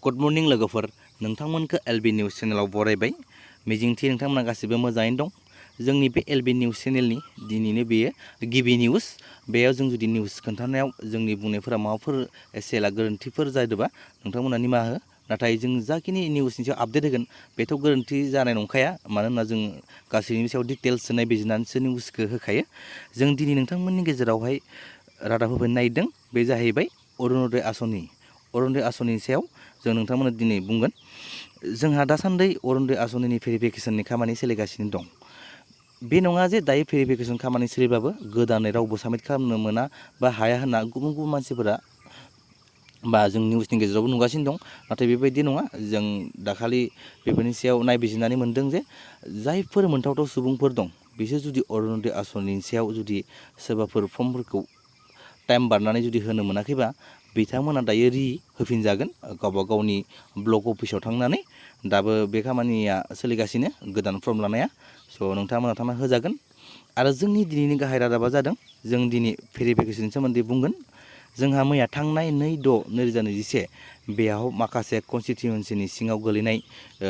good morning लोगोफोर नोंथांमोनखौ LB news चेनेलाव बरायबाय मिजिंथि नोंथांमोना गासिबो मोजाङैनो दं जोंनि बे एलबी निउज चेनेलनि दिनैनो बेयो गिबि निउज बेयाव जों जुदि निउज खोन्थानायाव जोंनि बुंनायफोरा माबाफोर एसेला गोरोन्थिफोर जादोंबा नोंथांमोना निमाहा हो नाथाय जों जाखिनि निउसनि सायाव आपडेट होगोन बेथ' गोरोन्थि जानाय नंखाया मानोना जों गासैनि सायाव डिटेल्स नायबिजिरनानैसो निउसखौ होखायो जों दिनै नोंथांमोननि गेजेरावहाय रादाब होफैनो नागिरदों बे जाहैबाय अरुण'दय आसनिनि सायाव जों नोंथांमोना दिनै बुंगोन जोंहा दासान्दि अरुण'दय आसनिनि भेरिफिकेसननि खामानि सोलिगासिनो दं बे नङा जे दायो भेरिफिकेसन खामानि सोलिबाबो गोदानै रावबो साबमिट खालामनो मोना बा हाया होनना गुबुन गुबुन मानसिफोरा बा जों निउसनि गेजेरावबो नुगासिनो दं नाथाय बेबायदि नङा जों दाखालि बेफोरनि सायाव नायबिजिरनानै मोनदों जे जायफोर मोनथावथाव सुबुंफोर दं बिसोर जुदि अरुण'दय आसनिनि सायाव जुदि सोरबाफोर फर्मफोरखौ टाइम बारनानै जुदि होनो मोनाखैबा बिथांमोना दायो होफिनजागोन गावबा गावनि ब्लक अफिसाव थांनानै दाबो बे खामानिया सोलिगासिनो गोदान फर्म लानाया स' नोंथांमोना थांना होजागोन आरो जोंनि दिनैनि गाहाय रादाबा जादों जों दिनै भेरिफिकेसननि सोमोन्दै बुंगोन जोंहा मैया थांनाय 2/6/2021 बेयाव माखासे कनस्टिटिउन्सिनि सिङाव गोलैनाय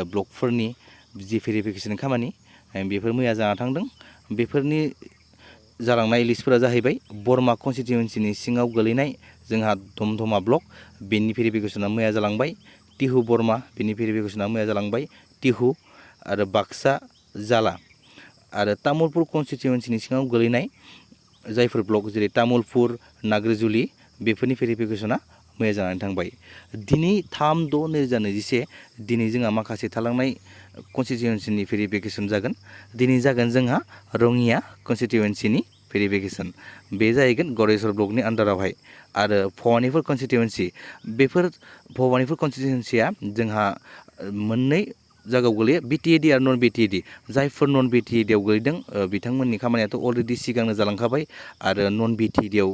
ब्लकफोरनि जि भेरिफिकेसन खामानि बेफोर मैया जाना थांदों बेफोरनि जालांनाय लिस्टफोरा जाहैबाय बरमा कनस्टिटिउन्सिनि सिङाव गोलैनाय जोंहा धमधमा ब्लक बेनि भेरिफिकेसना मैया जालांबाय टिहु बरमा बेनि भेरिफिकेसना मैया जालांबाय टिहु आरो बाक्सा जाला आरो तामुलपुर कनस्टिटिउन्सिनि सिङाव गोलैनाय जायफोर ब्लक जेरै तामुलपुर नाग्रिजुलि बेफोरनि भेरिफिकेसना मैया जानानै थांबाय दिनै 3/6/2021 दिनै जोंहा माखासे थालांनाय कनस्टिटिउन्सिनि भेरिफिकेसन जागोन दिनै जागोन जोंहा रङिया कनस्टिटिउन्सिनि भेरिफिकेसन बे जाहैगोन गरेस्वर ब्लकनि आन्दारावहाय आरो भबानिपुर कनस्टिटिउन्सि बेफोर भबानिपुर कनस्टिटिउन्सिया जोंहा मोननै जायगायाव गोलैयो बिटिएडि आरो नन बिटिएडि जायफोर नन बिटिएडियाव गोलैदों बिथांमोननि खामानियाथ' अलरेडि सिगांनो जालांखाबाय आरो नन बिटिएडियाव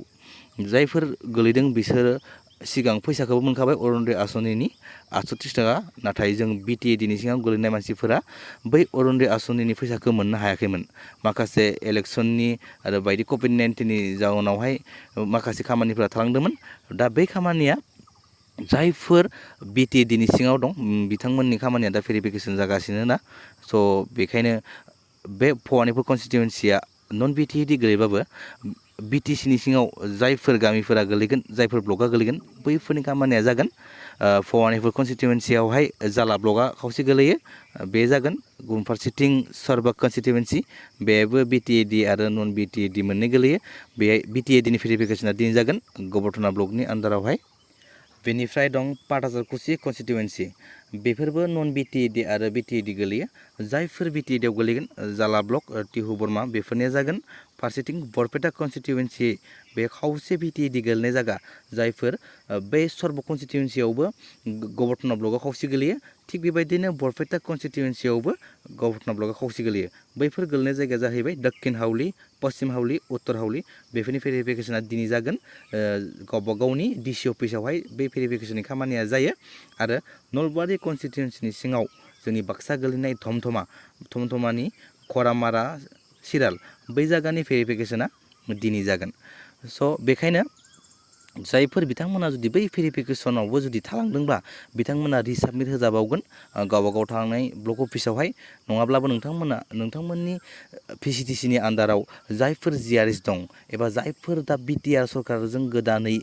जायफोर गोलैदों बिसोरो सिगां फैसाखौबो मोनखाबाय अरुण'दय आसनिनि 38 थाखा नाथाय जों बिटिएडिनि सिङाव गोलैनाय मानसिफोरा बै अरुण'दय आसनिनि फैसाखौ मोननो हायाखैमोन माखासे इलेक्सननि आरो बायदि कभिड-19नि जाउनावहाय माखासे खामानिफोरा थालांदोंमोन दा बै खामानिया जायफोर बिटिएडिनि सिङाव दं बिथांमोननि खामानिया दा भेरिफिकेसन जागासिनो ना स' बेखायनो बे भबानिपुर कनस्टिटिउन्सिया नन बिटिएडि गोलैबाबो बिटिसिनि सिङाव जायफोर गामिफोरा गोलैगोन जायफोर ब्लकआ गोलैगोन बैफोरनि खामानिया जागोन भबानिपुर कनस्टिटिउन्सियावहाय जाला ब्लकआ खावसे गोलैयो बे जागोन गुबुन फारसेथिं सरबाग कनस्टिटिउन्सि बेबो बिटिएडि आरो नन बिटिएडि मोननै गोलैयो बेहाय बिटिएडिनि भेरिफिकेसना दिनै जागोन गबर्धना ब्लकनि आन्दारावहाय बेनिफ्राय दं पाटासारकुसि कनस्टिटिउन्सि बेफोरबो नन बिटिएडि आरो बिटिएडि गोलैयो जायफोर बिटिएडियाव गोलैगोन जाला ब्लक टिहु बरमा बेफोरनिया जागोन फारसेथिं बरपेटा कनस्टिटिउन्सि बे खावसे बिटिएडि गोलैनाय जायगा जायफोर बे सर्ब कनस्टिटिउन्सियावबो गबर्धना ब्लकआ खावसे गोलैयो थिग बेबायदिनो बरपेटा कनस्टिटिउन्सियावबो गबर्धना ब्लकआ खावसे गोलैयो बैफोर गोलैनाय जायगाया जाहैबाय दक्षिण हावलि पश्चिम हावलि उत्तर हावलि बेफोरनि भेरिफिकेसना दिनै जागोन गावबा गावनि डिसि अफिसावहाय बे भेरिफिकेसननि खामानिया जायो आरो नलबारि कनस्टिटिउन्सिनि सिङाव जोंनि बाक्सा गोलैनाय धमधमानि खरामारा सिराल बै जायगानि भेरिफिकेसना दिनै जागोन स' बेखायनो जायफोर बिथांमोना जुदि बै भेरिफिकेसनावबो जुदि थालांदोंबा बिथांमोना रिसाबमिट होजाबावगोन गावबा गाव थांनाय ब्लक अफिसावहाय नङाब्लाबो नोंथांमोननि भिसिडिसिनि आन्दाराव जायफोर जिआरएस दं एबा जायफोर दा बिटिआर सरकारजों गोदानै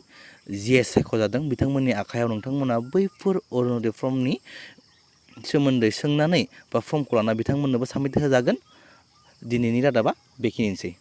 जिएस सायख'जादों बिथांमोननि आखायाव नोंथांमोना बैफोर अरुण'दय फर्मनि सोमोन्दै सोंनानै बा फर्मखौ लाना बिथांमोननोबो साबमिट होजागोन दिनैनि रादाबा बेखिनिसै